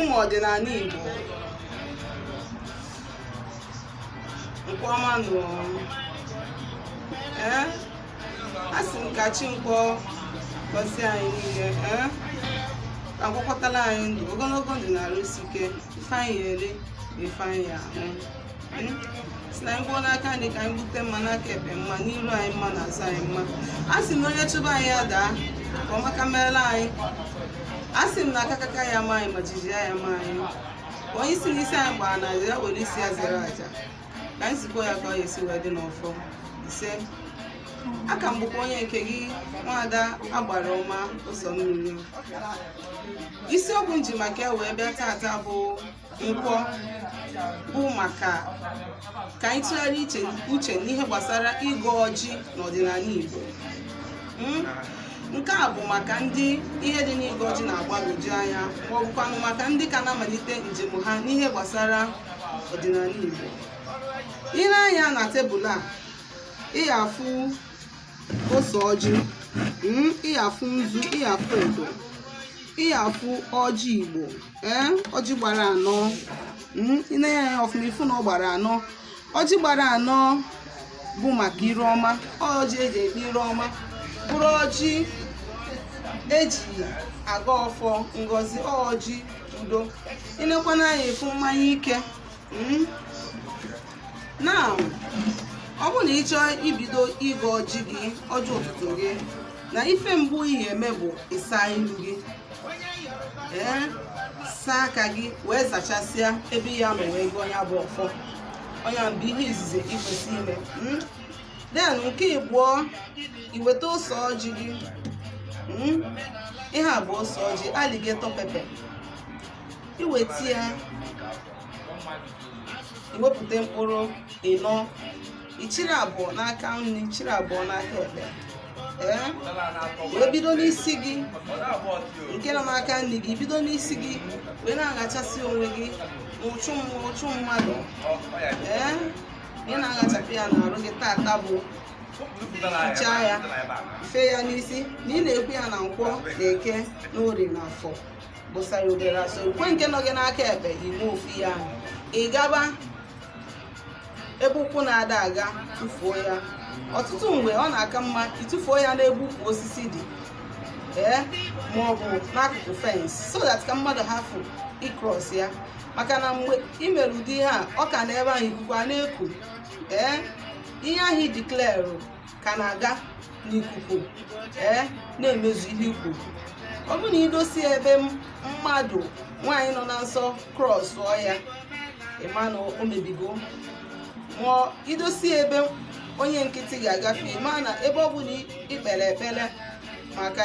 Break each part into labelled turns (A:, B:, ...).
A: Ụmụ ọdịnala Igbo, nkwọ ọma nụ. Ee, a sị m ka chi nkwọ gọzie anyị niile. Ee, ka nkwọ kwọtala anyị ndụ ogologo, ndụ na arụ isi ike, ife anyị eri na ife anyị aṅụ. Sị na anyị gbuo n'aka nri ka anyị gbute mma, n'aka ekpe mma, n'iru anyị mma, n'azụ anyị mma. A sị na onye chụba anyị ya daa, ka ọmaka meela anyị. A sị m na akakaka ya ama anyị, ma jiji ya ama anyị. Onye isi na isi anyị gbara na aja, ya were isi ya zere aja. Ka anyị sikwa ya ka ọ ga-esi wee dị n'ọfọ. Ise. Aka m bụkwa onye nke gị, nwaada Agbara Ọma Ụzọ Mmiri. Isiokwu m ji maka ya wee bịa tata bụ nkwọ, bụ maka ka anyị tụgharịa uche n'ihe gbasara ịgọ ọjị n'ọdịnala Igbo. Nke a bụ maka ndị ihe dị n'ịgọ ọjị na-agbagwoju anya, ma ọ bụkwanụ maka ndị ka na-amalite njem ha n'ihe gbasara ọdịnala Igbo. I lee anya na tebụl a, ị ga-afụ ose ọjị, ị ga-afụ nzu, ị ga-afụ edo, ị ga-afụ ọjị Igbo. Ee, ọjị gbara anọ. I nee ya anya ọfụma, ị fụ na ọ gbara anọ. Ọjị gbara anọ bụ maka iru ọma, ọjị eji ekpe iru ọma, bụrụ ọjị eji agọ ọfọ ngọzi, ọjị udo. I nekwanụ anya, ị fụ mmanya ike. Now, ọ bụrụ na ị chọọ ibido ịgọ ọjị gị, ọjị ụtụtụ gị, na ife mbụ ị ga-eme bụ ịsa iru gị, ee, saa aka gị, wee zachasịa ebe ya nọ wee gọọ ya bụ ọfọ. Ọnya bụ ihe izizi ị kwesị ime. Then nke ịbụọ, iweta ose ọjị gị. Ihe a bụ ose ọjị, alligator pepper. Iweta ya, iwepụta mkpụrụ ịnọ, ichiri abụọ n'aka nri, chiri abụọ n'aka ekpe. Ee, wee bido n'isi gị nke nọ n'aka nri gị, bido n'isi gị wee na-aghachasị onwe gị n'ụchụ mmụọ, ụchụ mmadụ. Ee, ị na-aghachapụ ya n'arụ gị tata bụ fichaa ya, fee ya n'isi, na ị na-ekwu ya na nkwọ na eke na orie na afọ, bụsa ya obere asọ. Ukwe nke nọ gị n'aka ekpe, ime ofu ya ahụ, ị gaba ebe ụkwụ na-ada aga, tụfuo ya. Ọtụtụ mgbe ọ na-aka mma ịtụfuo ya n'ebe ukwu osisi dị, ee, ma ọ bụ n'akụkụ fence, so that ka mmadụ hafụ ịcross ya, maka na mgbe ị mere ụdị ihe a, ọ ka na ebe ahụ, ikuku a na-eku. Ee, ihe ahụ ideclare ka na-aga n'ikuku, ee, na-emezu ihe i kwuru. Ọ bụrụ na idosi ebe mmadụ nwaanyị nọ na nsọ crossụọ ya, ịma na o mebigo. Ma idosi ebe onye nkịtị ga-agafe, ịma na ebe ọ bụ na ikpere ekpere maka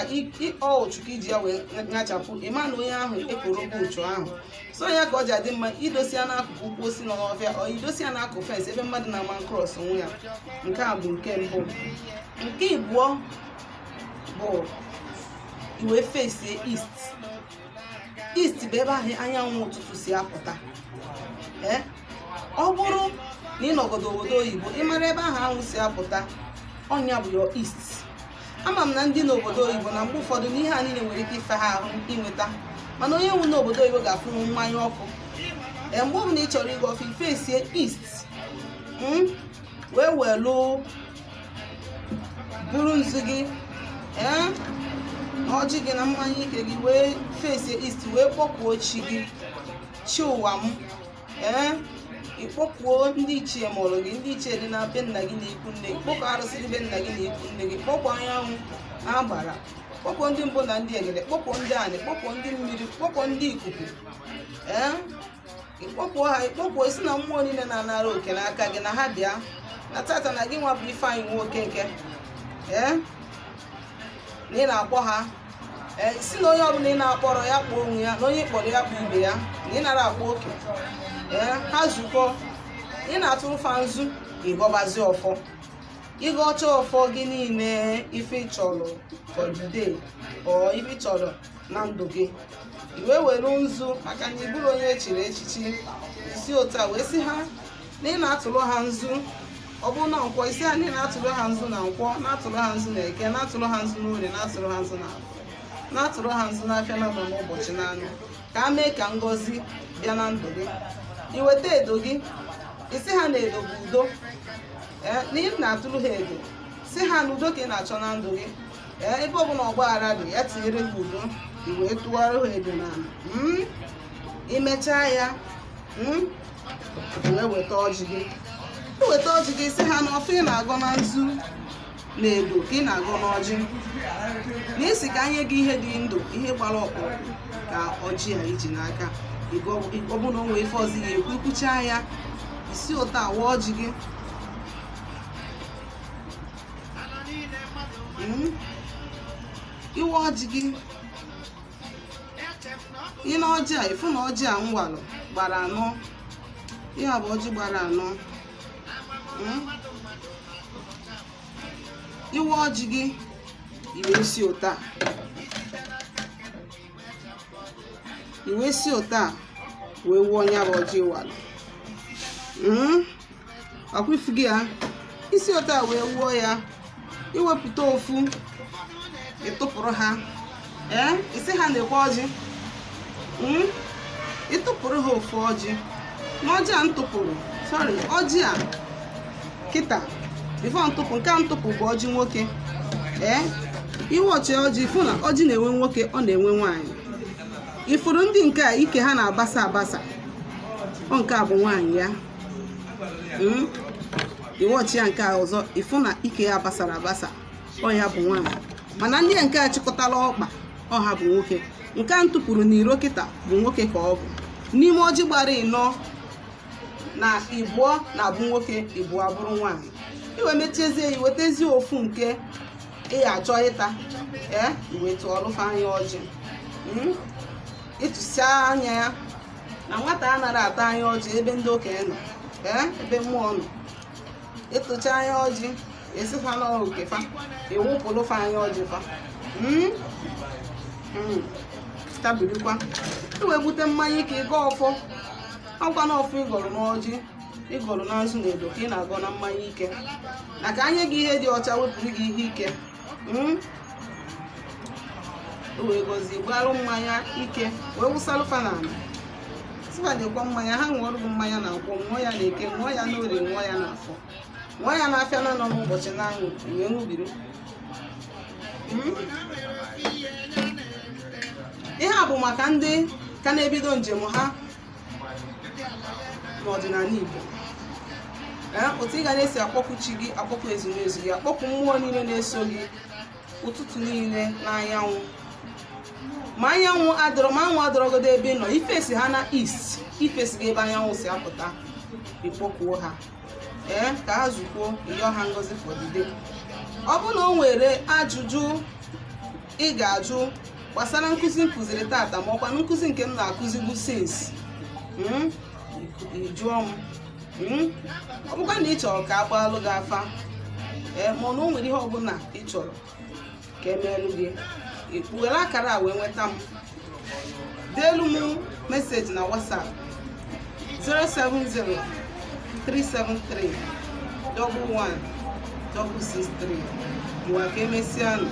A: ọ ụchụ ka iji ya wee ṅachapụ, ịma na onye ahụ ekorogo ụchụ ahụ. So ya ka ọ ji adị mma idosi ya n'akụkụ ukwu osisi nọ n'ọfịa, ọ idosi ya n'akụkụ fence ebe mmadụ na-ama cross onwe ya. Nke a bụ nke mbụ. Nke ịbụọ bụ iwe face east. East bụ ebe ahụ anyanwụ ụtụtụ si apụta. Ee, ọ bụrụ na ị nọgodo obodo oyibo, ị mara ebe ahụ anwụ si apụta, ọnya bụ your east. Ama m na ndị n'obodo oyibo na mgbe ụfọdụ n'ihe a niile nwere ike ife ha ahụ inweta, mana onye nwe n'obodo oyibo ga-afụnwu mmanya ọkụ. Ee, mgbe ọbụla ị chọrọ ịga ọfụ, iface east, wee welu buru nzu gị, ee, na ọjị gị na mmanya ike gị, wee face east, wee kpọkuo chi gị, chi ụwa m. Ee, ịkpọkuo ndị ichie mụrụ gị, ndị ichie dị na be nna gị na ikwu nne gị, kpọkuo arụsị dị be nna gị na ikwu nne gị, kpọkuo anyanwụ na agbara, kpọkuo ndị mbụ na ndị egede, kpọkuo ndị anị, kpọkuo ndị mmiri, kpọkuo ndị ikuku. Ee, ịkpọkuo ha, ịkpọkuo isi na mmụọ niile na-anara oke n'aka gị na ha bịa na tata, na gị nwa bụ Ifeanyị nwa Okeke. Ee, na ị na-akpọ ha. Ee, si na onye ọbụla ị na-akpọrọ ya kpọọ onwe ya, na onye kpọrọ ya kpọọ ibe ya, na ị nara akpọ oke. Ee, ha zukọ, ị na-atụrụ fa nzu, ịgọbazi ọfọ, ịgọcha ọfọ gị niile, ife ị chọrọ for the day or ife ị chọrọ na ndụ gị, i wee were nzu, maka na ị bụrụ onye echiri echichi, isi otu a wee sị ha na ị na-atụrụ ha nzu. Ọ bụrụ na nkwọ, isi ha na ị na-atụrụ ha nzu na nkwọ, na-atụrụ ha nzu na eke, na-atụrụ ha nzu n'orie, na-atụrụ ha nzu na afọ, na-atụrụ ha nzu n'afịa na nọ n'ụbọchị na anọ. Ka a mee ka ngọzi bịa na ndụ gị. I weta edo gị, isi ha na edo bụ udo. Ee, na ị na-atụrụ ha edo, si ha na udo ka ị na-achọ na ndụ gị. Ee, ebe ọbụla ọgbaghara dị, ya tinyere gị udo. I wee tụgharị ha edo n'ala. Imechaa ya, wee weta ọjị gị. Iweta ọjị gị, si ha na ọfọ ị na-agọ na nzu na edo ka ị na-agọ n'ọjị, na isi ka nye gị ihe dị ndụ, ihe gbara ọkpụrụkpụ ka ọjị a iji n'aka. Ọ bụ na o nwee ife ọzọ ya ekwu, ikwuchaa ya, isi ụtọ awa ọjị gị. Iwe ọjị gị, ị na ọjị a, ịfụ na ọjị a nwalụ gbara anọ. Ihe a bụ ọjị gbara anọ. Iwe ọjị gị, iwe si ụta, iwe si ụta wee wuo onye bụ ọjị walụ. Ọkwa ifu gị ya, isi ụta wee wuo ya. Iwepụta ofu, ịtụpụrụ ha. Ee, isi ha na-ekwe ọjị. Ịtụpụrụ ha ofu ọjị na ọjị a ntụpụrụ, sorry, ọjị a kịta before ntụpụ nke a ntụpụ bụ ọjị nwoke. Ee, iwe ọchị ọjị, fụ na ọjị na-enwe nwoke, ọ na-enwe nwaanyị. Ifuru ndị nke a ike ha na-abasa abasa, ọ nke a bụ nwaanyị ya. Iwe ọchị ya nke a ọzọ, ịfụ na ike ya basara abasa, ọ ya bụ nwaanyị. Mana ndị nke a chịkọtara ọkpa, ọ ha bụ nwoke. Nke a ntụpụrụ n'iro kịta bụ nwoke ka ọ bụ. N'ime ọjị gbara ịnọ na ịbụọ na-abụ nwoke, ịbụọ abụrụ nwaanyị. Iwe mechiezie ya, iwetazie ofu nke ị achọ ịta. Ee, iwetu ọlụfa anya ọjị. Ịtụsịa anya ya na nwata anaghị ata anya ọjị ebe ndị okenye nọ, ee, ebe mmụọ nọ. Ịtụcha anya ọjị, esifa n'oke fa, iwụpụlụfa anya ọjị fa. Tabirikwa, iwee bute mmanya ike, ịgọ ọfọ. Ọkwa na ọfọ ịgọrọ n'ọjị, ịgọrọ na nzu na edo ka ị na-agọ na mmanya ike, na ka anya gị ihe dị ọcha, wepụrụ gị ihe ike. Wee gọzie, gbalụ mmanya ike, wee wụsalụ fa n'ala, sịfa na-ekwe mmanya ha ṅụọrụ gị mmanya na nkwọ, ṅụọ ya na eke, ṅụọ ya n'orie, ṅụọ ya n'afọ, ṅụọ ya n'afịa na nọ n'ụbọchị na-aṅụ, wee ṅụbiri. Ihe a bụ maka ndị ka na-ebido njem ha n'ọdịnala Igbo. Otu ị ga na-esi akpọkụ chi gị, akpọkụ ezumezu gị, akpọkụ mmụọ niile na-eso gị ụtụtụ niile n'anyanwụ. Ma anyanwụ adọrọ, ma anwụ adọrọgodo ebe ị nọ, ifesi ha na east, ifesi gị ebe anyanwụ si apụta, ịkpọkuo ha, ee, ka ha zukwuo, ịyọ ha ngozi for the day. Ọ bụrụ na o nwere ajụjụ ị ga-ajụ gbasara nkụzi m kụziri tata, ma ọkwa nkụzi nke m na-akụzi bụ since, jụọ m. Ọ bụkwa na ị chọrọ ka a gbaalụ gị afa, ee, ma ọ na o nwere ihe ọbụla ị chọrọ ka emeelu gị, were akara a wee nweta m. Deelu m message na WhatsApp 070 373 11 663. Ngwa, ka emesịanụ.